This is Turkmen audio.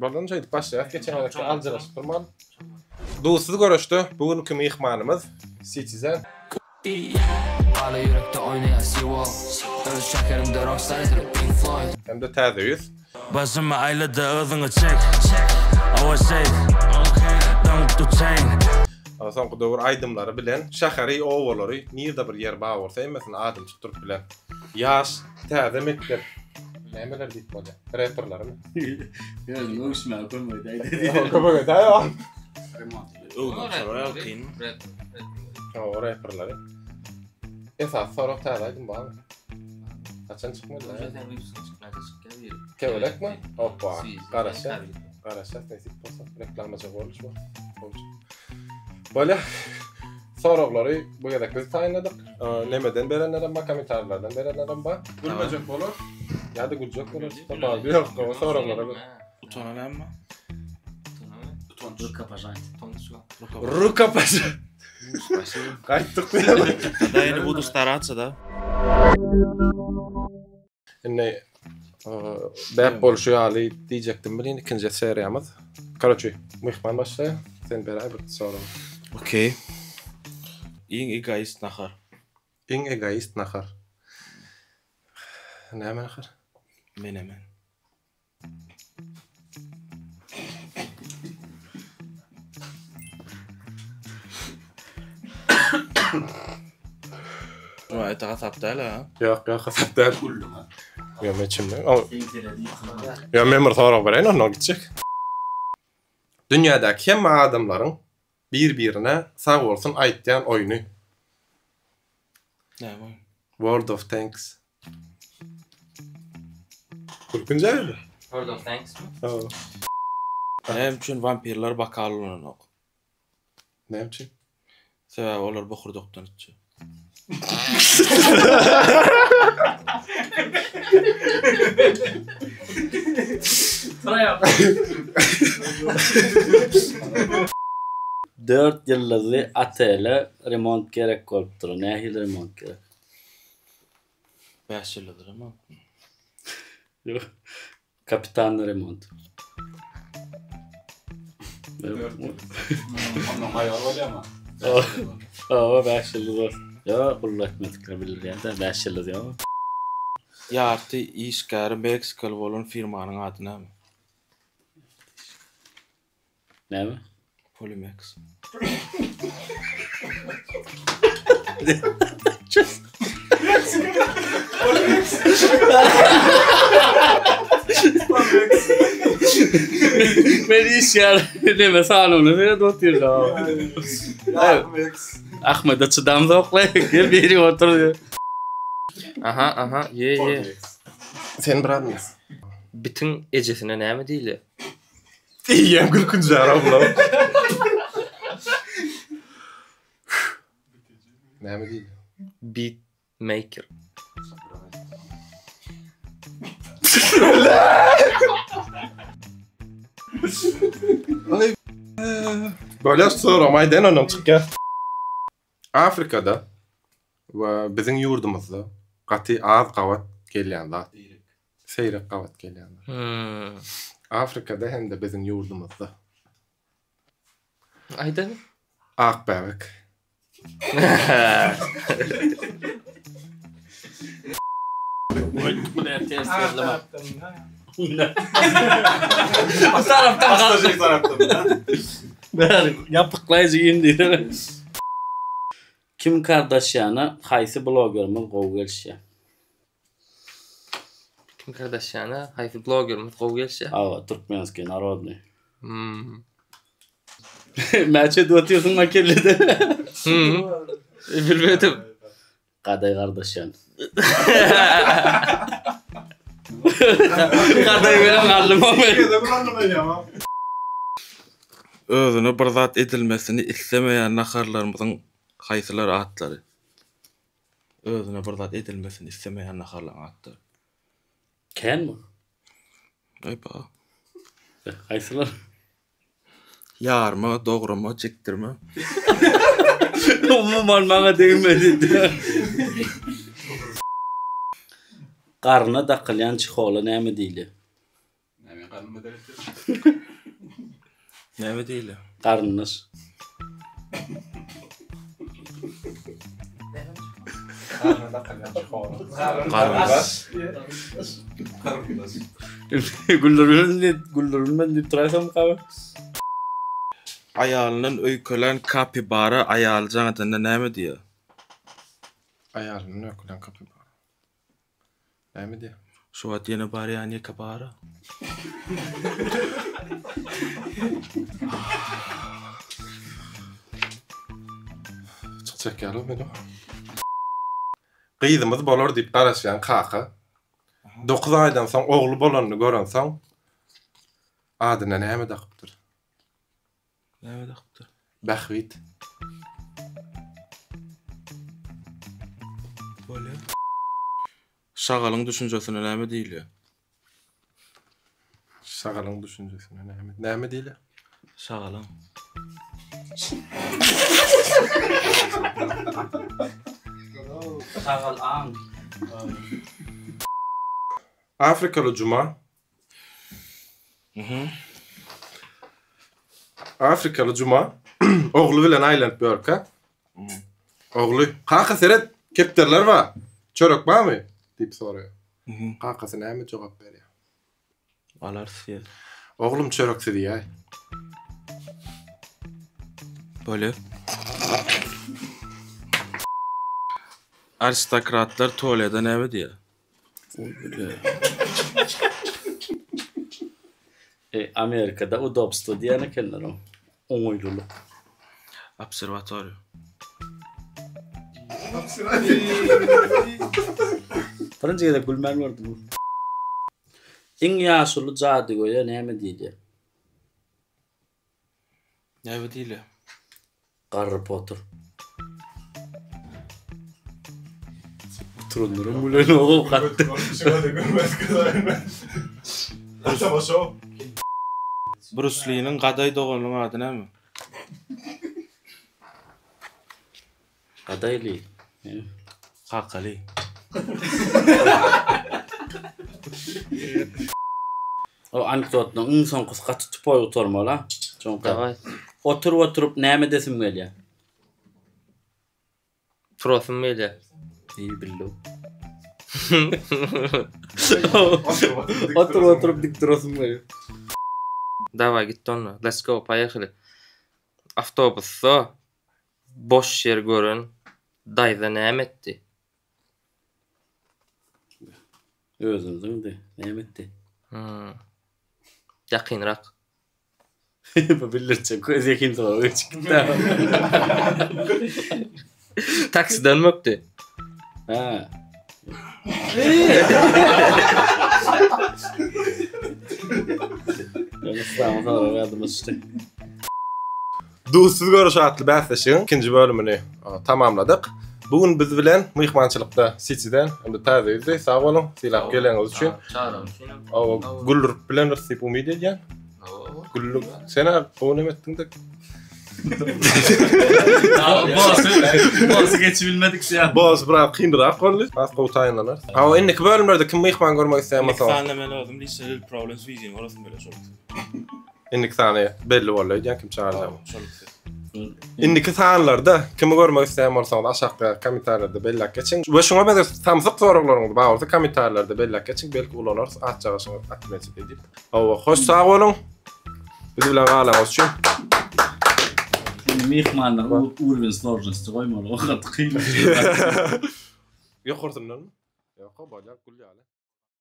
Boldumy şeýdip başlaýas geçen gezekki aljyraşyp durman. Duzsuz göreşde bu günki myhmanymyz Citizen. Gala ýürekde oýnaýar Seawall Öz şäherimde rockstar edilip Pink Floyd. Hem-de täze ýüz. Başymy aýlady yzyňy çek Owa şeýt Daňyp dur chain. Soňky döwür aýdymlary bilen şäheri, obalary, nirde bir ýer bar bolsa hemmesini adyny tutduryp bilen ýaş täze mekdep nämeler diýip bolýar? Reperlerimi? Özüň öwüşmäge kömek edäý. Kömek edäý. Öwünip kyn. Hawa, reperleri. Esasy sorag täze aýdym barmy? Haçan çykmaly? Kebelekmi? Hoppa, garaşýas. Garaşýas nesip bolsa. Reklamaja boldy şu wagt. Bolýa. Soraglary bu gezek biz taýynladyk. Nemeden berenlerem bar, kommentarilerden berenlerem bar. Gülmejek bolar ýa-da güljek bolar. Tapawudy ýok. Soraglara Utanan emma. Ruka pažat. Gaýtdyk. Тогда я не буду стараться, да? Indi däp bolşy ýaly diýjekdim bilen ikinji seriýamyz. Karoçi, myhman başlaýar. Sen beräý bir sorag. Okey. Iň egoist nahar. Iň egoist nahar. Näme nahar? Menemen. Ete hasap däl ha. Ýok, ýok, hasap däl. Ýok, men içimde. Ýok, men bir sorag bereýin, ondan gitjek. Dünýädäki hemme adamlaryň bir-birine sag bolsun aýtýan oýny. Näme oýun? World of Tanks. Gülkünç aýdy. World of Tanks mi? Hawa. Näme üçin wampirler bokal ulananok? Näme üçin? Sebäbi olar bokurdakdan içýär. Dört ýyldyzly otele remont gerek bolupdyr. Nähili remont gerek? Bäş ýyldyzly remontmy? Ýok. Kapitalnyý remont. Ondan haýal bolýarmy? Hawa, bäş ýyldyz bolsun. Ýok, gulluk etmedikler bildirýär-de, bäş ýyldyz ýok. Ýarty işgäri meksikaly bolan firmanyň ady näme? Näme? Polimex. Men işgär neme sanyny seredip otyryn. Ahmede çydam zokla. Gel biri otur. Aha, aha, ye ye. Sen brat Bitiň ejesine näme diýilýär? Eýýäm gülkünç ara bular. Näme diýdi? Beat maker. Bolýar soram aýdaýyn ondan çykýar. Afrikada we biziň ýurdumyzda gaty az gabat gelýän zat. Seýrek gabat gelýän zat. Hmm. Afrikada hem-de biziň ýurdumyzda. Aýdaly. Ak bäbek. O tarapdan Bäri ýapyklaýjy indi. Kim Kardashiana haýsy blogerimiz gowy gelişýär? Kim Kardashiana haýsy blogerimiz gowy gelişýär? Hawa, türkmenskiý narodnyý. Hmm. Mäçe edip otyrsyň ma kellede. Hmm. Bilmedim. Gadaý Gardaşýan. Gadaý bilen galdym Özüne bir zat edilmesini islemeýän naharlarymyzyň haýsylar atlary? Özüne bir zat edilmesini islemeýän naharlaryň atlary. Känmi? Aý ba. Haýsylar? Ýarma, dograma, çekdirme. Umuman maňa degmedi. Garna dakylýan çehola näme diýilýär? Näme diýilýär? Garyndaş. Garyndaş. Güldürbilmez diýip, güldürbilmez diýip duraýsam gaby. Aýalyndan öýkelän kapibara aýaly jaň edende näme diýýär? Aýalyndan öýkelän kapibara. Näme diýýär? Şu wagt ýene barýan ýeke bara. Çykjak ýaly men. Gyzymyz bolar diýip garaşýan kaka 9 aýdan soň ogly bolanyny görensoň adyna näme dakypdyr? Näme dakypdyr? Bähbit. Bolýar. Şagalyň düşünjesine näme diýilýär? Şagalyň düşünjesine näme? Näme diýilýär? Şagalyň. Şagal aň. Afrikaly Juma Afrikaly Juma ogly bilen aýlanyp ýörkä, ogly, "Kaka seret, kepderiler bar. Çörek barmy?" diýip soraýar. Kakasy näme jogap berýär? Alarys diýýär. Oglum çöreksiz iýäý. Bolýar. Aristokratlar tualete näme diýýär? E, Amerikada udobstvo diýen ekenler o. Oňaýlylyk. Obserwatoriýa. Birinji gezek gülmän gördüm. Iň ýaşuly jadygöýe näme diýilýär? Näme diýilýär? Garry Potter. Oturanlaryň güleni o gatdy. Brus Liniň gadaý doganynyň ady näme? Gadaýly. Kakaly. O anekdotlaryň iň soňkusy gaty tupoý gutarmaly-a. Soňky. Daway. Oturyp oturyp näme edesim gelýär? Turasym gelýär. Iyi bildim. Oturyp oturyp dik durasym gelýär. Daway gitdi onda. Let's go, poýehali. Awtobusda Boş ýer gören daýza näme etdi? Özüni zyňdy. Näme etdi? Hmm. Ýakynrak. Bu bildirjek göz ýakyn soraga geçip gitdi. Taksiden mökdi. Ha. Ýöne soraga ýadyma düşdi. Duzsuz görüş atly bäsleşigiň ikinji bölümini tamamladyk. Bu gün biz bilen myhmançylykda Cityden hem-de Täze ýüzli. Sag boluň, sylap geleniňiz üçin. Çagyran üçin hem. Hawa, güldürip bilendiris diýip umyt edýän. Güldük. Sen-ä gowy neme etdiň-de. Bossy geçip bilmedik ýa. Boss biraz kynrak boldy. Has gowy taýynlanarys. Hawa, indiki bölümlerde kim myhman görmek isleýän bolsa. Indiki sanda men özüm Lisa Problems wideony görasym gelýär şol. Indiki sany belli boldy öýdýän kim çagyrjagymy. Şol ikisi. Indiki sanlarda kimi görmek isleýän bolsaňyz aşakda kommentariýalarda belläp geçiň. We şuňa meňzeş samsyk soraglaryňyz bar bolsa kommentariýalarda belläp geçiň. Belki ulanarys atjagaşyňyz atmeçit edip. Hawa, hoş sag boluň. Biz bilen galanyňyz üçin. Indi myhmanlar uruwen složnosti goýmaly. O gaty kyn. Ýokarsyndanmy? Ýok, bolýar, gül ýaly.